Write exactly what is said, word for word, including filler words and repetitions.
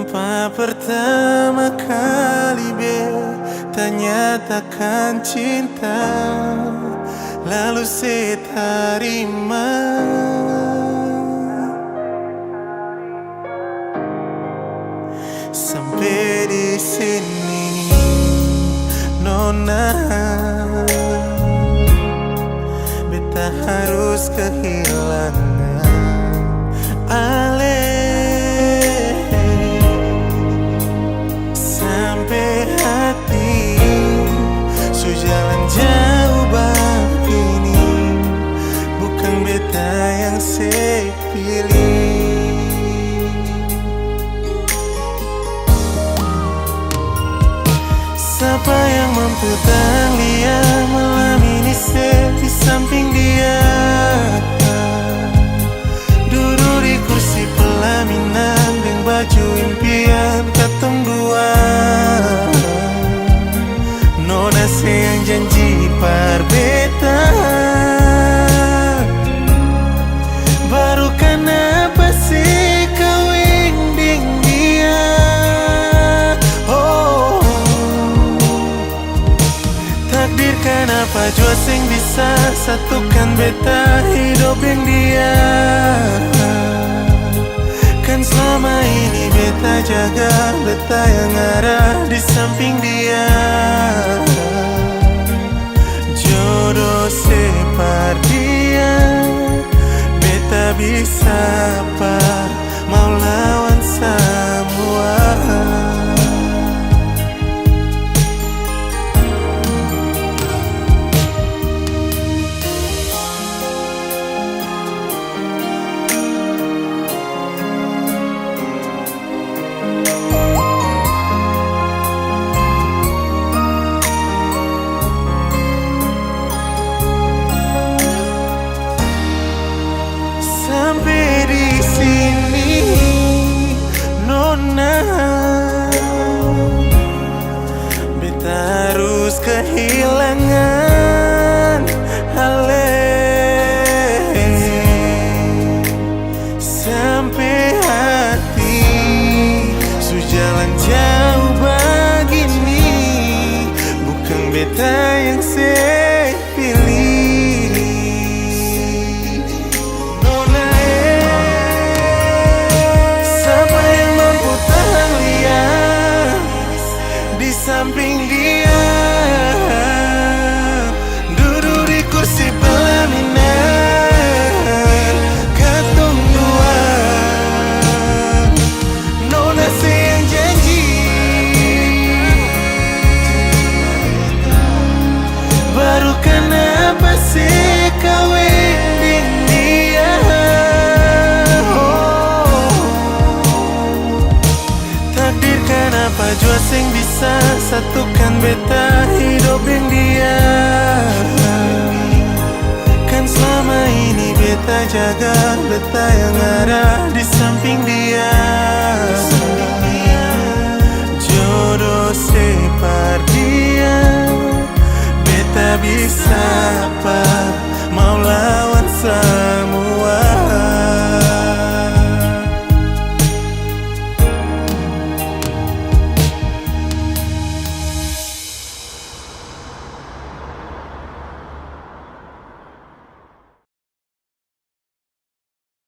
Pa pertama kali beta nyatakan cinta, lalu se tarima. Sampe di sini, nona, beta harus kehilangan ale. Sampe hati su jalan jauh bagini, bukang beta yang se pilih. Sapa yang mampu tahan lia malam ini se di samping dia? Dudu di kursi pelaminan deng baju impian katong dua. Nona se yang janji par beta, baru kanapa se kaweng deng dia? Oh. Takdir kanapa jua seng bisa satukan beta hidop deng dia. Kan slama ini beta jaga beta yang ada di samping dia. Jodo se par dia, beta bisa pa mau lawan samua. Sampe di sini, nona, beta harus kehilangan ale. Sampe hati su jalan jauh bagini, bukang beta yang se pilih. Nona e, sapa yang mampu tahan lia di samping dia? Dudu di kursi pelaminan katong dua. Nona se yang janji, baru kanapa se kaweng deng dia? Oh. Takdir kanapa jua seng bisa satukan beta hidop deng dia. Kan slama ini beta jaga beta yang ada di samping dia.